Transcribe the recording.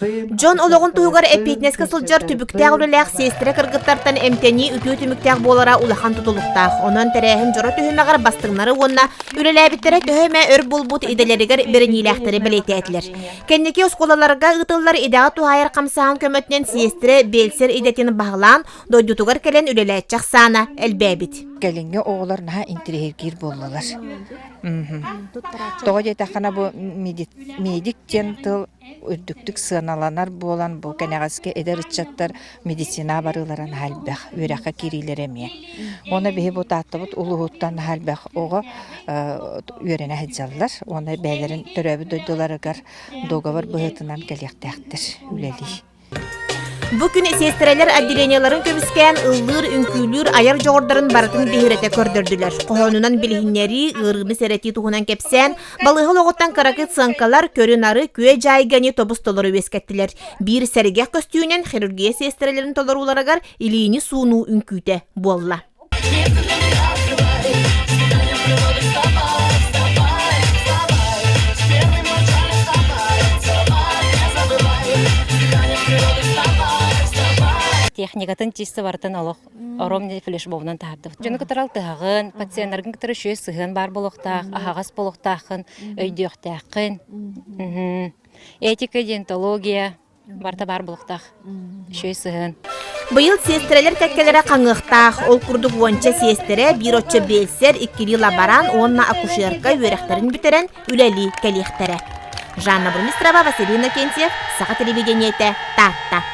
Дьон олоҕун туһугар эппиэтинэскэ сылдьар түбүктээх үлэлээх сиэстэрэ кыргыттартан эмтэнии үтүө түмүктээх буолара улахан тутулуктаах. Онон тэрээһин дьоро түһүмэҕэр бастыҥнары уонна үлэлээбиттэрэ төһө эмэ өр буолбут идэлэригэр бэриниилээхтэри бэлиэтээтилэр. Кэнники оскуолаларга ыытыллар идэҕэ туһаайар хамсааһын көмөтүнэн сиэстэрэ биэлсэр идэтин баһылаан, дойдутугар кэлэн үлэлээччи ахсаана элбээбит. Кэлиҥҥи оҕолор наһаа интэриэһиргиир буоллулар. Тоҕо диэтэххинэ бу медик диэн тыл үрдүктүк сыаналанар буолан, бу кэнэҕэски эдэр ыччаттар медицина барыылара наһаа элбэх, үөрэххэ киириилэрэ эмиэ. Уонна биһи бу Тааттабыт улууһуттан наһаа элбэх оҕо үөрэнэ сылдьаллар уонна бэйэлэрин төрөөбүт дойдуларыгар договор быһыытынан кэлиэхтээхтэр үлэлии. Бу күн сиэстэрэлэр отделениеларын көмүскээн ыллыыр, үҥкүүлүүр, айар дьоҕурдарын барытын биһирэтэ көрдөрдүлэр. Хоһоонунан билиһиннэрии, ыарыыны сэрэтии туһунан кэпсээн, балыыһа олоҕуттан кыракый сыаҥкалар, көрү-нары, күө-дьаайганы тобус-толору үөскэттилэр. Биир сэргэх көстүүнэн хирургия сиэстэрэлэрин толорууларыгар илиини суунуу үҥкүүтэ буолла. Техникатын чисто барытын олох оромне флешмобунан таһардыбыт. Дьону кытары алтыһаҕын, пациеннаргын кытары үчүгэй сыһыан баар буолуохтаах, аһаҕас буолуохтааххын, өйдүөхтээххин. Этика, диентология, Барыта баар буолуохтаах. Үчүгэй сыһыан. Быйыл сиэстэрэлэр кэккэлэрэ хаҥыахтаах. Ол курдук уонча сиэстэрэ, биир оччо биэлсэр, иккилии лаборант уонна акушерка үөрэхтэрин бүтэрэн үлэлии кэлиэхтэрэ. Жанна Бурмистрова, Василий Иннокентьев, Саха телевидениетэ, Таатта.